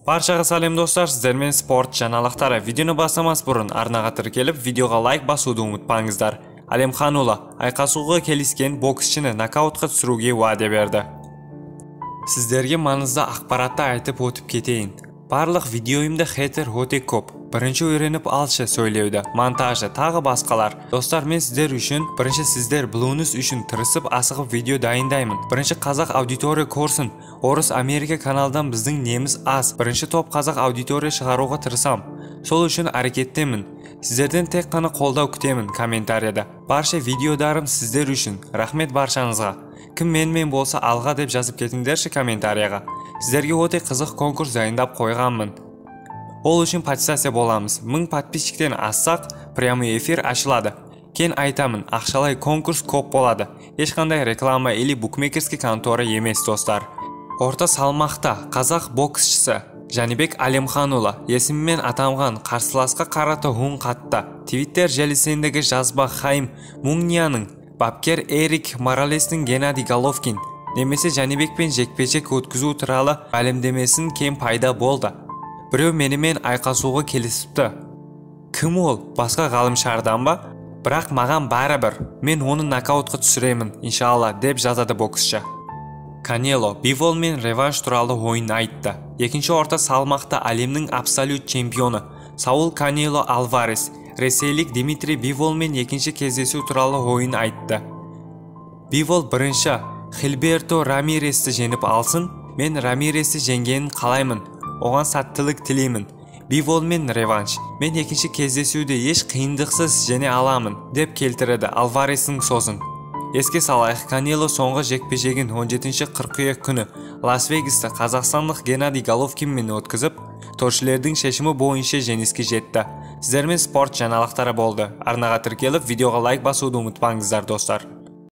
Баршаға сәлем достар, сіздермен спорт жаңалықтары. Видеоны бастамас бұрын арнаға тіркеліп, видеоға лайк басуды ұмытпаңыздар. Әлемханұлы айқасуға келіскен боксшыны нокаутқа түсіруге уәде берді. Сіздерге маңызды ақпаратты айтып өтіп кетейін. Барлық видеоимда хейтер өте көп. Бірінші үйреніп алшы сөйлеуді, монтажы, тағы басқалар. Достар, мен сіздер үшін, бірінші сіздер білуіңіз үшін тырысып асығып видео дайындаймын. Бірінші қазақ аудитория көрсін. Орыс Америка каналдан біздің неміз аз. Бірінші топ қазақ аудитория шығаруға тырысам. Сол үшін әрекеттемін. Сіздерден тек қана қолдау күтемін комментарияда. Барша видеодарым сіздер үшін. Рахмет баршаңызға. Кім менімен болса алға деп жазып кетіңдерші комментарияға. Сіздерге өте қызық конкурс дайындап қойғанмын. Ол үшін подписаться боламыз. 1000 подписчиктен ассақ, прямой эфир ашылады. Кен айтамын, ақшалай конкурс көп болады. Ешқандай реклама или букмекерский контора емес, достар. Орта салмақта қазақ боксшысы Жәнібек Әлемханұлы есімімен аталған қарсыласқа қарата үн қатты. Твиттер желісіндегі жазба Хайм Мунгнияның бапкер Эрик Моралестің Геннадий Головкин немесе Жәнібекпен жекпе-жек өткізу туралы мәлімдемесін кем пайда болды. Біреу менімен айқасуға келісіпті. Кім ол? Басқа ғаламшардан ба? Бірақ маған бәрібір. Мен оны нокаутқа түсіремін, иншалла, деп жазады боксшы. Канело Биволмен реванш туралы ойын айтты. Екінші орта салмақта әлемнің абсолют чемпионы Саул Канело Альварес ресейлік Дмитрий Биволмен екінші кездесу туралы ойын айтты. Бивол бірінші Хильберто Рамиресті жеңіп алсын, мен Рамиресті жеңгенін қалаймын. Оған сәттілік тілеймін. Биволмен реванш. Мен екінші кездесуде еш қиындықсыз жеңе аламын, деп келтіреді Альварестің сөзін. Еске салайық, Канело соңғы жекпе-жегін 17 қыркүйек күні Лас-Вегаста қазақстандық Геннадий Головкинмен өткізіп, төрешілердің шешімі бойынша жеңіске жетті. Сіздермен спорт жаңалықтары болды. Арнаға тіркеліп, видеоға лайк басуды ұмытпаңыздар, достар.